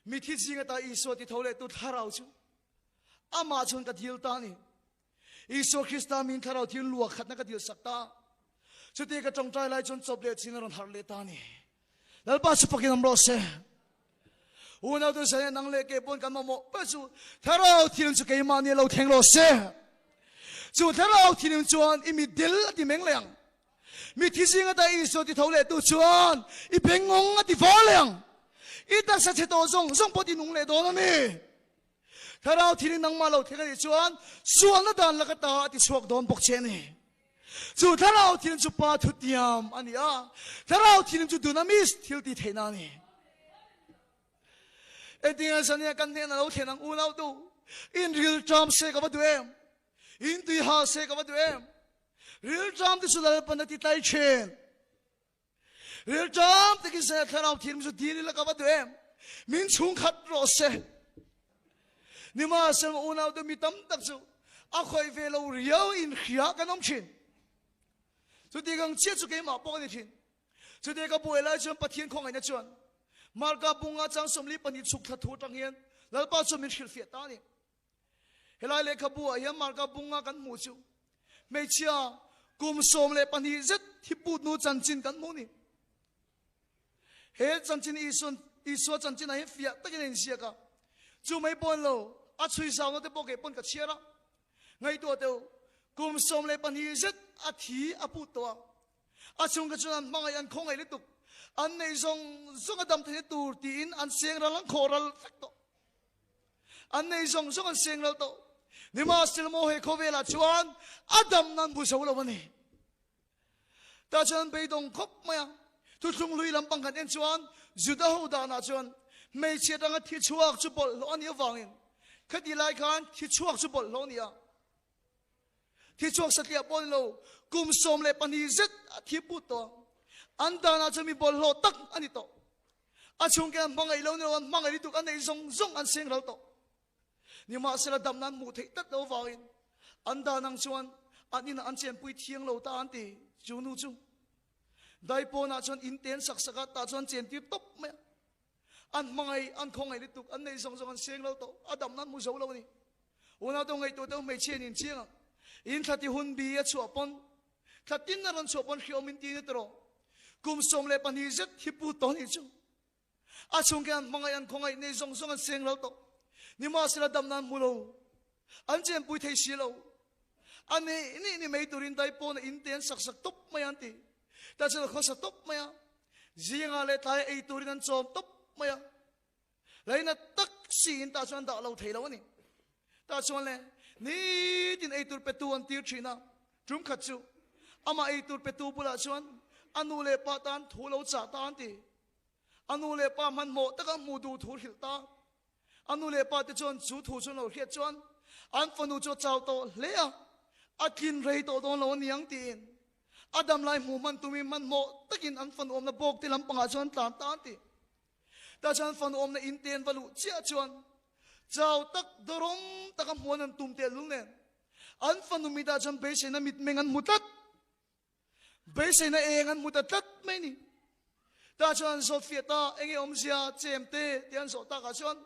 Mithi zing ata Isua ti tho leh tu thlarau chu amah chuan ka dil ta ni. Isua Krista min thlarau thil lua khatna ka dil sak ta. Chuti ka tawngtai lai chuan chawp leh chin a rawn harh leh ta ni. Lalpa chu fakin awm rawh se. Unau tu zan nang leh ke pawn kan mamawh ber chu thlarau thilim chu keimah ni lo thleng rawh se. Chu thlarau thilim chuan i mitdel a ti meng leh ang. Mithi zing ata Isua ti tho leh tu chuan i bengawng a ti var leh ang. I taksa chhe tawh zawng zawng pawh ti nung leh dawn a ni. Thlarau thilin nangmah lo thleng a nih chuan sualna dan laka ta a ti chhuak dawn bawk che a ni. Chu thlarau thilin chu Pa thutiam a ni a, thlarau thilin chu dunamis thil ti theihna a ni. Engtinge zania kan hnena lo thlen ang unau tu, in rilṭam se ka va duh em? In tui ha se ka va duh em? Rilṭam te chu Lalpan a ti tlai ṭhin. Rilṭam takin se thlarau thiam chu dil ila ka va duh em? Min chhungkhat rawh se. Nimahsela unau te mi tam tak chu a khawih ve lo riau in hria kan awm ṭhin. Chuti kang chiah chu keimah pawh ka ni ṭhin. Chuti ka buai lai chuan Pathian khawngaihna chuan Marka bunga chang 42 chhuk thla thu aṭang hian Lalpa chuan min hrilhfiah ta a ni. Helai lehkhabu ah hian Marka bunga kan hmuh chu hmeichhia kum 12 zet thiput nu chanchin kan hmuh ni. He chanchin Isuan Isua chanchin ah hian fiah takin a inziak a. Chu mai pawn lo a chhui zauna te pawh kei pawn ka chhiar a. Ngaihtuah teh u, kum 12 zet a thi a put tawh a. A chhungte chuan an hmangaih an khawngaih lutuk. An neih zawng zawng a dam theihna tur tiin an seng ral an khawh ral vek tawh. An nei zawng zawng an seng lo tawh. Nimahsela maw he khawvelah chuan a dam nan bu zo lo a ni. Tah chuan an beidawng khawp mai a. Thuthlung hlui lampang kan en chuan Juda ho danah chuan hmeichhia atanga thi chhuak chu bawlhhlawh a nih avangin khati lai khan thi chhuak chu bawlhhlawh a ni a. Thi chhuak satliah pawh a ni lo, kum 12 zet a thi put tawh a. An danah chuan mi bawlhhlawh tak a ni tawh. A chhungte an hmangaih lo ni lo, an hmangaih lutuk an neih zawng zawng an seng ral tawh. Nimahsela damna an hmuh theih tlat lo avangin an dan ang chuan an inah an chenpui thiang lo ta an ti. Chu nu chu daipawnah chuan in te an sak sak a, tah chuan an chentir tawp mai a. An hmangaih, an khawngaih lutuk, an neih zawng zawng an seng lo tawh, a damna an hmu zo lo a ni. Unau te ngaihtuah deuh hmeichhia in inchiang ang. In thla ti hun bi a chhuah pawn, thla tin a rawn chhuah pawn hriawm in ti ni tawh. Kum 12 zet hi pu tawh nih chu. A chhungte an hmangaih, an khawngaih nei zawng zawng an seng lo tawh. Nimahsela damna an hmu lo. An chenpui thei si lo. A nih nih ni mai turin dai pawn a in te an sak sak tawp mai a an ti. Tah chuan a khawsa tawp mai a. Zingah leh tlai ei turin an chawm tawp mai a. Laina tak siin tah chuan dah lo thei lo a ni. Tah chuan le nitin ei tur petu an tir thin a, tum khat chu amah ei tur petu bulah chuan a nu leh pa tan thu lo chah ta an ti. A nu leh pa hmanhmawh taka hmuh duh thu hrilh ta. A nu leh pa te chuan chu thu chu an lo hriat chuan an fanu chu a chau tawh hle a, a tlin rei tawh dawn lo a ni ang tiin a dam lai hmuh hman tumin hmanhmawh takin an fanu awmna bawk te lampangah chuan an tlan ta an ti. Tah chuan fanu awmna in te an va luh chiah chuan chau tak dawrawm taka hmuan an tum tehlul nen an fanu mitah chuan beiseina mitmeng an hmu tlat. Beiseina eng an hmu ta tlat mai ni. Tah chuan an zawt fiah ta, enge awmzia chem te tih an zawh takah chuan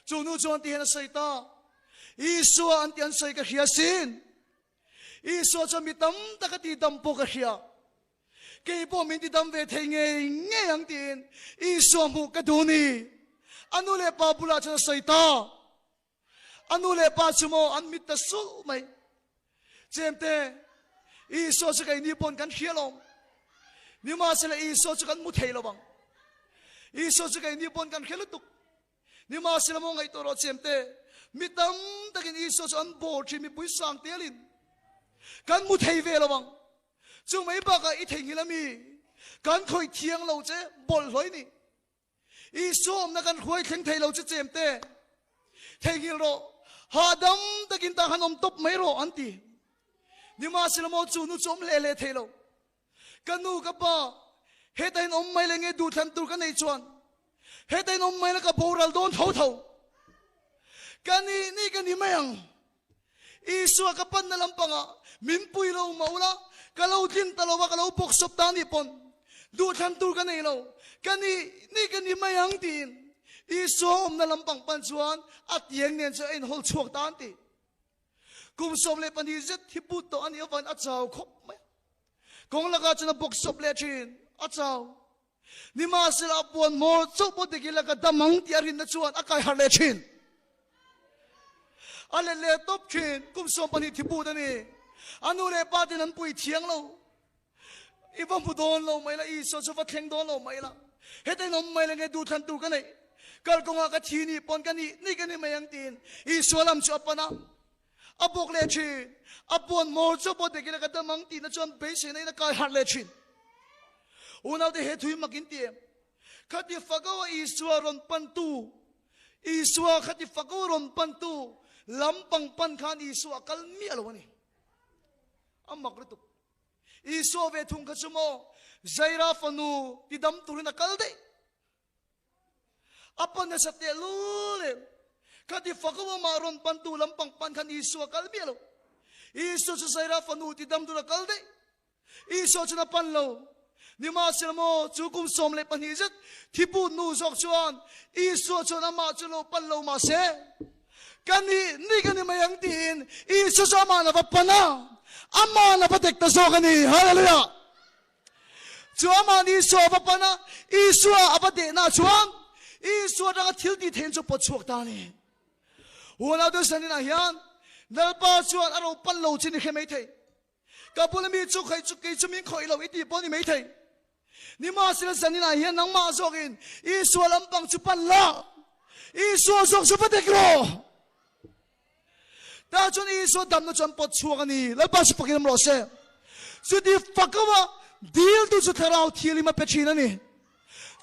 chu nu chuan ti hian a sawi ta, Isua an tih an sawi ka hria sin. Isua chuan mi tam tak a tih dam pawh ka hria. Kei pawh min ti dam ve thei ngei ngei ang tiin Isua hmuh ka duh ni. A nu leh pa bulah chuan a sawi ta. A nu leh pa chu maw an mit ta sulh mai. Chemte, Isua chu keini pawn kan hria lo. Nimahsela Isua chu kan hmu thei lo ang. Isua chu keini pawn kan hria lutuk. Nimahsela maw ngaihtuah rawh chemte, mi tam takin Isua chu an bawr thin mipui sang telin kan hmu thei ve lo ang. Chu mai bakah i theihnghilh ami kan khawih thiang lo che bawlhhlawih ni. Isua awmna kan hruai thleng thei lo che chemte, theihnghilh rawh, hahdam takin tah khan awm tawp mai rawh an ti. Nimahsela maw chu nu chu awm hle hle thei lo. Ka nu ka pa, heta in awm mai le nge duhthlan tur ka neih chuan heta in awm mai la ka boral dawn tho tho. Ka nih nih ka ni mai ang. Isua ka panna lampangah min pui lo mah ula, ka lo tlin ta lo va, ka lo bawksawp ta nih pawn duhthlan tur ka nei lo, ka nih nih ka ni mai ang tiin Isua awmna lampang pan chuan a tiang nen chuan a inhawl chhuak ta an ti. Kum 12 zet hi but tawh a nih avangin a chau khawp mai a. Kawng lakah chuan a bawksawp leh thin, a chau. Nimahsela a puan hmawr chauh pawh dik ila ka dam ang tih a rinna chuan a kai harh leh thin. A let leh tawp thin. Kum 12 thi but a ni. A nu leh pa ten an pui thiang lo. I va hmu dawn lo mai la, Isua chu va thleng dawn lo mai la. Heta in awm mai la nge duhthlan tur ka neih. Kalkawngah ka thi nih pawn ka nih nih ka ni mai ang tiin Isua lam chu a pan a. A bawk leh thin. A puan hmawr chu pawh dik ila ka dam ang tihna chuan beiseina in a kai harh leh thin. Unaute he thui mak in ti em? Khati fako a Isua rawn pantu, Isua khati fako rawn pantu lampang pan khan Isua a kal miah lo a ni. A mak lutuk. Isua ve thung kha chu maw Jaira fanu tidam turin a kal daih. A pa nasa tehlul em? Khati fako amah rawn pantu lampang pan khan Isua kal miah lo. Isua chu Zaira fanu ti dam tur a kal daih. Isua chuan a pan lo. Nimahsela maw, chu kum 12 zet thiput nu zawk chuan Isua chuan amah chu lo pan lo mahse, ka nih nih ka ni mai ang tiin Isua chu amah a va pan a, amah a va dek ta zawk a ni. Hallelujah! Chu amah nih Isua a va pan a, Isua a va dehna chuan Isua atanga thil tih theihna chu pawt chhuak ta a ni. Huanau deuh zaninah hian Lalpa chuan a ro pan lo chin i hre mai thei. Ka bula mi chu kei chu kei chu min khawih lo i tih pawh a ni mai thei. Nimahsela zaninah hian nangmah zawkin Isua lampang chu pan la, Isua zawk chu va dek rawh. Tah chuan Isua damna chu an pawt chhuak a ni. Lalpa chu fakin awm rawh se. Chuti fakawa diltu chu thlarau thianghlim a pe thin a ni.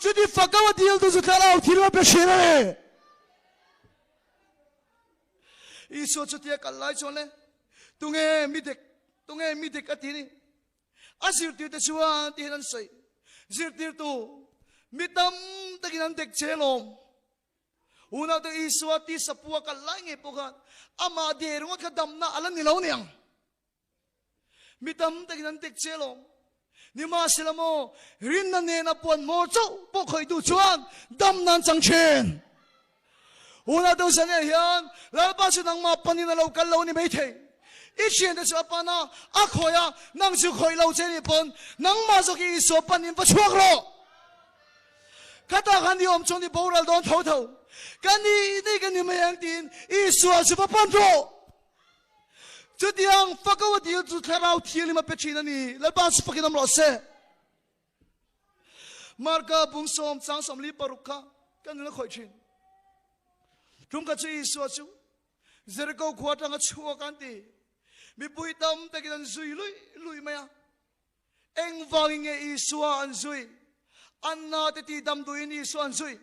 Chuti fakawa diltu chu thlarau thianghlim a pe thin a ni. Isua chutia kal lai chuan le, tunge mi dik, tunge mi dik a ti ni. A zirtirte chuan tihian an sawi, Zirtirtu, mi tam takin an dek che lawm. Unaute Isua tisa pu a kal lai ngei pawh khan amah de ringawt kha damna a la ni lo niang. Mi tam takin an tek che lawm. Nimahsela maw, rinna nena puan hmawr chauh pawh khawihtu chuan damna an chang thin. Unaute Zania hian Lalpa chu nangmah panin a lo kal lo a ni maithei. I thiante chu a pan a, a khawih a, nang chu khawih lo che nih pawn nangmah zawk hi Isua panin va chhuak rawh. Khatah khan i awm chuan i boral dawn tho tho. Ka nih nih ka ni mai ang tiin Isua chu va pan rawh. Chutiang fako a dil chu Thlarau Thianghlim a pe thin a ni. Lalpa chu fakin awm rawh se. Marka bung sawm chang 46 kha kan nun a khawih thin. Tum kha chu Isua chu Jericho khua atanga chhuak an ti. Mipui tam takin an zui lui lui mai a. Engvangin nge Isua an zui? An nate ti dam duhin Isua an zui.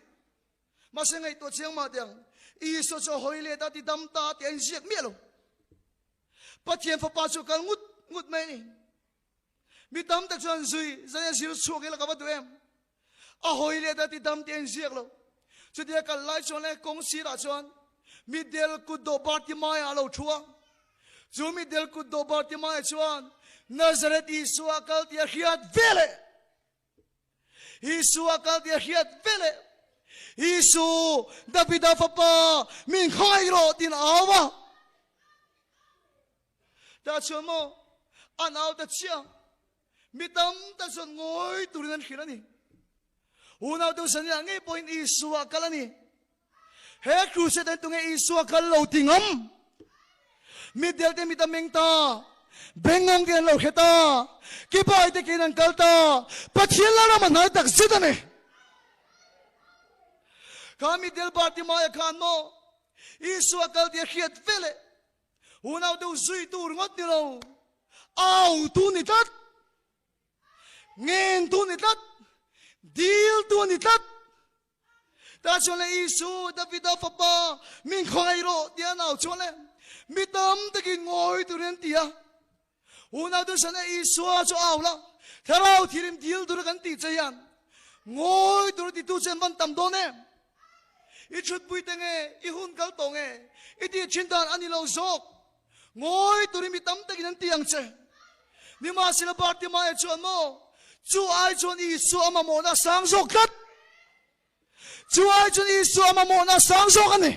Mahse ngaihtuah chiang mah teh ang. Isua chu a hawi let a, ti dam ta tih a inziak miah lo. Pathian Fapa chu a kal ngut ngut mai a ni. Mi tam tak chuan zui zai a zir chhuak ila ka va duh em? A hawi let a ti dam tih a inziak lo. Chutia kal lai chuan le kawng sirah chuan mitdel kut dawh Bartimaia a lo thu a. Chu mitdel kut dawh Bartimaia chuan Nazareth Isua a kal tih a hriat veleh Isua a kal tih a hriat veleh Isu, Davida fapa, min khawngaih rawh tiin a au a. Tah chuan maw an au ta chiah mi tam tak chuan ngawi turin an hrilh a ni. Unau deuh zaniah ngei pawhin Isua a kal a ni. He crusade ah tunge Isua kal lo ti ngam? Mitdel te mit a meng ta, bengngawng te an lo hre ta, kibai te kein an kal ta, Pathian la ram a hnai tak zet a ni. Kha mitdel Bartimaia khan maw Isua kal tih a hriat veleh Unau deuh zui tur ngawt ni lo, au tu ni tlat, ngen tu ni tlat, dil tu ni tlat. Tah chuan le Isu, Davida fapa, min khawngaih rawh tia nau chuan le mi tam takin ngawi turin an ti a. Unau deuh chuan le Isua chu au la, Thlarau thirim dil tura kan tih che hian ngawi tura titu chu an van tam dawn em? I thutpui te nge, i hun kal tawh nge, i tih thin dan a ni lo zawk. Ngawi turin mi tam takin an ti ang che. Nimahsela Bartimaea chuan maw, chu ai chuan Isua a mamawhna a sang zawk tlat. Chu ai chuan Isua a mamawhna a sang zawk a ni.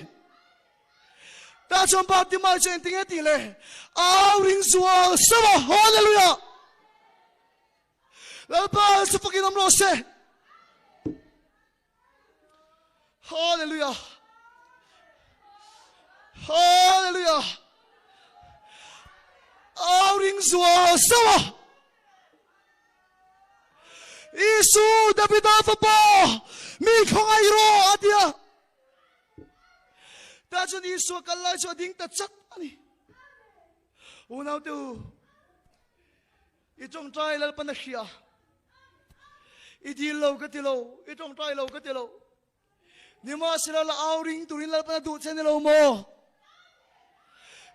Tah chuan Bartimaea chuan engtinge tih le? Au ring zual sauh a, Hallelujah! Lalpa chu fakin awm rawh se. Hallelujah. Hallelujah. Au ring zual sauh a. Isu Davida fapa mi khawngaih rawh a ti a. Tah chuan Isua kal lai chu a ding ta chat a ni. Unau te u, I tawngtai Lalpan a hria. I dil lo ka ti lo, i tawngtai lo ka ti lo. Nimahsela la au ring turin Lalpan a duh che ni lo maw?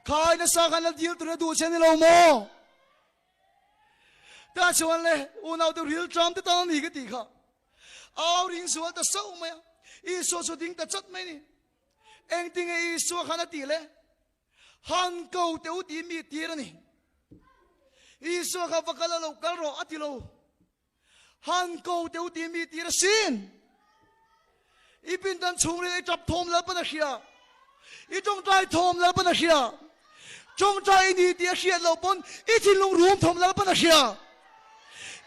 Khai nasa khan la dil turin a duh che ni lo maw? Tah chuan le unau te ril tram te tan a ni ka tih kha. Au ring zual ta sauh mai a. Isua chu ding ta chat mai ni. Engtinge Isua khan a tih le? Han ko teh u tih mi tir a ni. Isua kha va kal a lo kal rawh a ti lo. Han ko teh u tih mi tir a sin. I pindan chhungril i tap thawm Lalpan a hria. I tawngtai thawm Lalpan a hria. Tawngtai i ni tih a hriat loh pawn i thinlung rum thawm Lalpan a hria.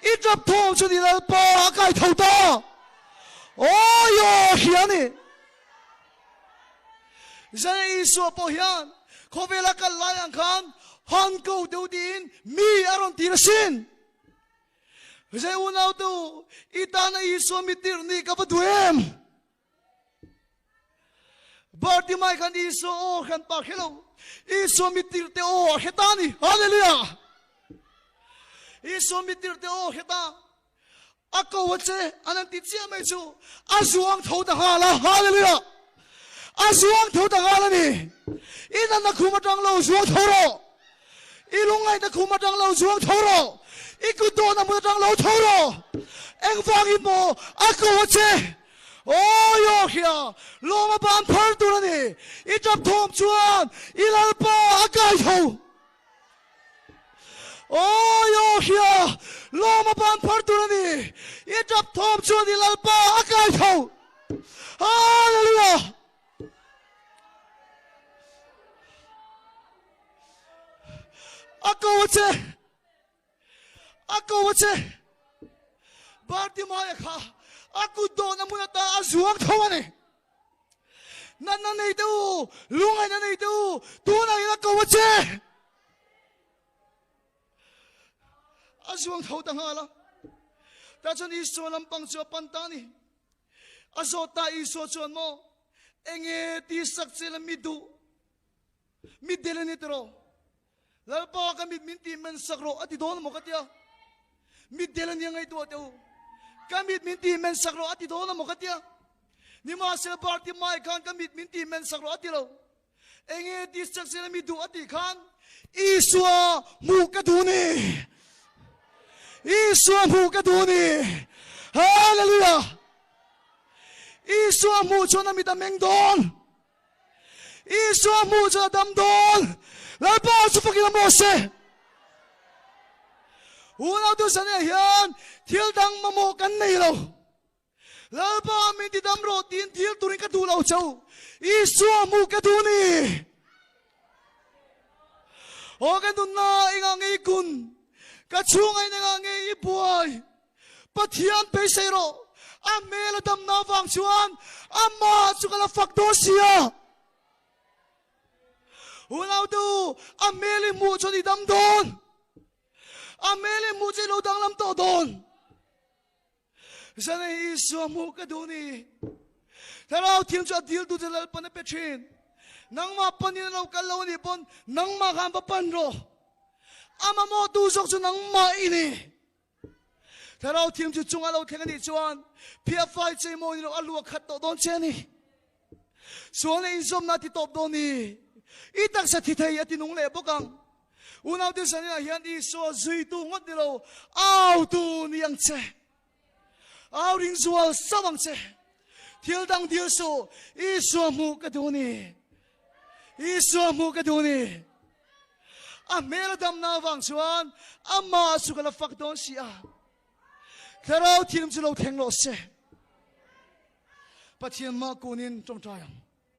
I tap thawm chu ni Lalpa a kai tho ta. Awi aw a hria a ni. Zai Isua pawh hian khawvela kal lai ang khan han ko deuh tiin mi a rawn tir asin. Zai unau tu i tana Isua mi tirh nih ka va duh em? Bartimai khan Isua aw hran pa hre lo. Isua mi tirh te aw a hre ta ni. Hallelujah! Isua mi tirh te aw hre ta. A ko a che, an han ti chiah mai chu a zuang tho ta nghal a, Hallelujah! A zuang tho ta nghal a ni. I natna khum atang lo zuang tho rawh. I lungngaihna khum atang lo zuang tho rawh. I kut dawhna hmun atang lo tho rawh. Engvangin maw a ko a che? Awi aw hria, lawm a ban phar tur a ni. I tap thawm chuan i Lalpa a kai tho. Awi aw hria, lawm a ban phar tur a ni. I tap thawm chuan i Lalpa a kai tho. Hallelujah! A ko a che. A ko a che. Bartimaia kha a kut dawhna hmun ata a zuang tho a ni. Natna nei te u, lungaihna nei te u, tunah hian a ko a che. A zuang tho ta nghal a. Tah chuan Isua lampang chu a pan ta a ni. A zawt ta Isua chuan maw, Enge ti sak che la mi duh, mi del a ni tiraw? Lalpa ka mit min tih men sak rawh a ti dawn maw ka tia. Mit del a nia ngaihtuah teh u. Ka mit min tih men sak rawh a ti dawn a maw ka tia. Nimahsela Bartimai khan ka mit min tih men sak rawh a ti lo. Enge discharge zela mi duh a tih khan Isua hmuh ka duh ni. Isua hmuh ka duh ni. Hallelujah. Isua hmuh chuan a mit a meng dawn. Isua hmuh chuan a dam dawn. Lalpa chu fakin a maw se. Unau tu zane hian thil dang mamawh kan nei lo. Lalpa min ti dam rawh tiin dil turin ka duh lo cheu. Isua hmuh ka duh ni. Aw ka nunna engah nge i kun? Ka chhungah in engah nge i buai? Pathian beisei rawh. A hmel a damna avang chuan amah chu ka la fak dawn sia. Unautu, a hmel i hmuh chuan i dam dawn. A hmel i hmuh chu i lo danglam tawh dawn. Zane Isua hmuh ka duh ni. Thlarau thiam chu a diltu che Lalpan a pe thin. Nangmah panin a lo kal lo a nih pawn nangmah khan va pan rawh. A mamawhtu zawk chu nangmah i ni. Thlarau thiam chu chunga lo thleng a nih chuan phiahfai cheimawi ni lo a luah khat tawh dawn che a ni. Sual leh inzawmna a ti tawp dawn ni. I taksa thi thei a ti nung leh bawk ang. Unaute zaninah hian Isua zuitu ngawt ni lo, autu ni ang che. Au ring zual sauh ang che. Thil dang dil suh, Isua hmuh ka duh ni. Isua hmuh ka duh ni. A hmel a damna avang chuan amah chu ka la fak dawn si a. Thlarau thiam chu lo thleng rawh se. Pathian mah kunin tawngtai ang.